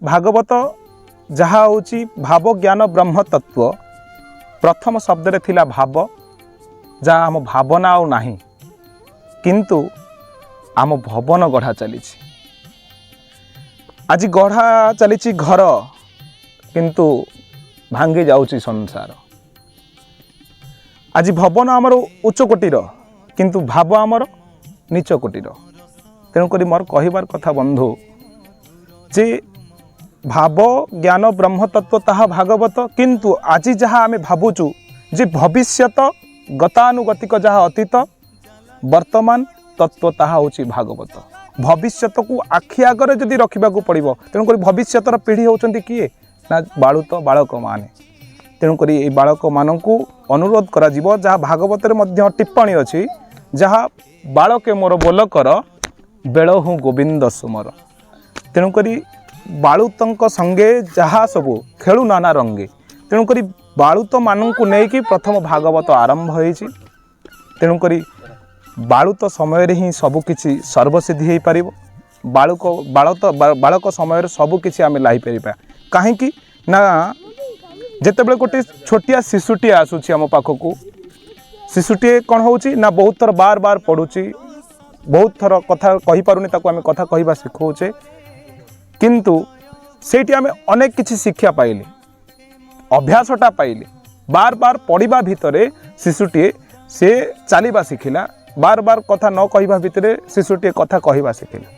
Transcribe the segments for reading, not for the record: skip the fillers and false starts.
ଭାଗବତ ଯାହା ହେଉଛି ଭାବ, ଜ୍ଞାନ, ବ୍ରହ୍ମ ତତ୍ତ୍ୱ। ପ୍ରଥମ ଶବ୍ଦରେ ଥିଲା ଭାବ, ଯାହା ଆମ ଭାବନା ଆଉ ନାହିଁ, କିନ୍ତୁ ଆମ ଭବନ ଗଢ଼ା ଚାଲିଛି। ଆଜି ଗଢ଼ା ଚାଲିଛି ଘର, କିନ୍ତୁ ଭାଙ୍ଗି ଯାଉଛି ସଂସାର। ଆଜି ଭବନ ଆମର ଉଚ୍ଚ କୋଟିର, କିନ୍ତୁ ଭାବ ଆମର ନୀଚ କୋଟିର। ତେଣୁକରି ମୋର କହିବାର କଥା ବନ୍ଧୁ ଯେ ଭାବ, ଜ୍ଞାନ, ବ୍ରହ୍ମତତ୍ତ୍ୱ ତାହା ଭାଗବତ। କିନ୍ତୁ ଆଜି ଯାହା ଆମେ ଭାବୁଛୁ ଯେ ଭବିଷ୍ୟତ ଗତାନୁଗତିକ, ଯାହା ଅତୀତ ବର୍ତ୍ତମାନ ତତ୍ତ୍ୱ, ତାହା ହେଉଛି ଭାଗବତ। ଭବିଷ୍ୟତକୁ ଆଖି ଆଗରେ ଯଦି ରଖିବାକୁ ପଡ଼ିବ, ତେଣୁକରି ଭବିଷ୍ୟତର ପିଢ଼ି ହେଉଛନ୍ତି କିଏ ନା ବାଳୁତ ବାଳକମାନେ। ତେଣୁକରି ଏଇ ବାଳକମାନଙ୍କୁ ଅନୁରୋଧ କରାଯିବ, ଯାହା ଭାଗବତରେ ମଧ୍ୟ ଟିପ୍ପଣୀ ଅଛି, ଯାହା "ବାଳକେ ମୋର ବୋଲ କର, ବେଳ ହୁଁ ଗୋବିନ୍ଦ ସୁମର"। ତେଣୁକରି ବାଳୁତଙ୍କ ସଙ୍ଗେ ଯାହା ସବୁ ଖେଳୁ ନାନା ରଙ୍ଗେ। ତେଣୁକରି ବାଳୁତମାନଙ୍କୁ ନେଇକି ପ୍ରଥମ ଭାଗବତ ଆରମ୍ଭ ହେଇଛି। ତେଣୁକରି ବାଳୁତ ସମୟରେ ହିଁ ସବୁକିଛି ସର୍ବସିଦ୍ଧି ହେଇପାରିବ। ବାଳୁକ ବାଳତ ବାଳକ ସମୟରେ ସବୁକିଛି ଆମେ ଲାଇପାରିବା। କାହିଁକି ନା ଯେତେବେଳେ ଗୋଟେ ଛୋଟିଆ ଶିଶୁଟିଏ ଆସୁଛି ଆମ ପାଖକୁ, ଶିଶୁଟିଏ କ'ଣ ହେଉଛି ନା ବହୁତ ଥର ବାର ବାର ପଡ଼ୁଛି, ବହୁତ ଥର କଥା କହିପାରୁନି, ତାକୁ ଆମେ କଥା କହିବା ଶିଖଉଛେ। କିନ୍ତୁ ସେଇଠି ଆମେ ଅନେକ କିଛି ଶିକ୍ଷା ପାଇଲେ, ଅଭ୍ୟାସଟା ପାଇଲେ। ବାର ବାର ପଡ଼ିବା ଭିତରେ ଶିଶୁଟିଏ ସେ ଚାଲିବା ଶିଖିଲା। ବାର ବାର କଥା ନ କହିବା ଭିତରେ ଶିଶୁଟିଏ କଥା କହିବା ଶିଖିଲା।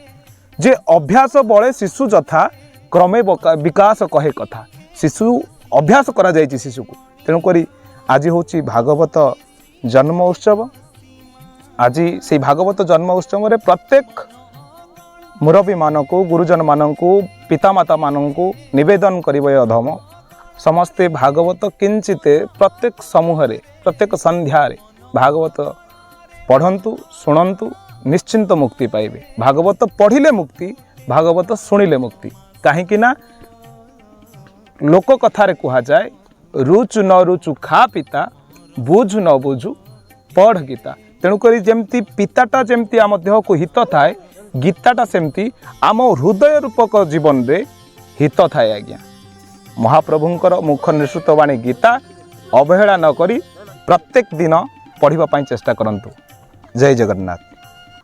ଯେ ଅଭ୍ୟାସ ବଳେ ଶିଶୁ ଯଥା, କ୍ରମେ ବିକାଶ କହେ କଥା। ଶିଶୁ ଅଭ୍ୟାସ କରାଯାଇଛି ଶିଶୁକୁ। ତେଣୁକରି ଆଜି ହେଉଛି ଭାଗବତ ଜନ୍ମ ଉତ୍ସବ। ଆଜି ସେଇ ଭାଗବତ ଜନ୍ମ ଉତ୍ସବରେ ପ୍ରତ୍ୟେକ ମୁରବୀମାନଙ୍କୁ, ଗୁରୁଜନମାନଙ୍କୁ, ପିତାମାତାମାନଙ୍କୁ ନିବେଦନ କରିବ ଏ ଅଧମ, ସମସ୍ତେ ଭାଗବତ କିଞ୍ଚିତ ପ୍ରତ୍ୟେକ ସମୂହରେ, ପ୍ରତ୍ୟେକ ସନ୍ଧ୍ୟାରେ ଭାଗବତ ପଢ଼ନ୍ତୁ, ଶୁଣନ୍ତୁ, ନିଶ୍ଚିନ୍ତ ମୁକ୍ତି ପାଇବେ। ଭାଗବତ ପଢ଼ିଲେ ମୁକ୍ତି, ଭାଗବତ ଶୁଣିଲେ ମୁକ୍ତି। କାହିଁକି ନା ଲୋକ କଥାରେ କୁହାଯାଏ, "ରୁଚୁ ନ ରୁଚୁ ଖା ପିତା, ବୁଝୁ ନ ବୁଝୁ ପଢ଼ ଗୀତା"। ତେଣୁକରି ଯେମିତି ପିତାଟା ଯେମିତି ଆମ ଦେହକୁ ହିତ ଥାଏ, ଗୀତାଟା ସେମିତି ଆମ ହୃଦୟ ରୂପକ ଜୀବନରେ ହିତ ଥାଏ ଆଜ୍ଞା। ମହାପ୍ରଭୁଙ୍କର ମୁଖ ନିଃସୃତ ବାଣୀ ଗୀତା ଅବହେଳା ନ କରି ପ୍ରତ୍ୟେକ ଦିନ ପଢ଼ିବା ପାଇଁ ଚେଷ୍ଟା କରନ୍ତୁ। ଜୟ ଜଗନ୍ନାଥ।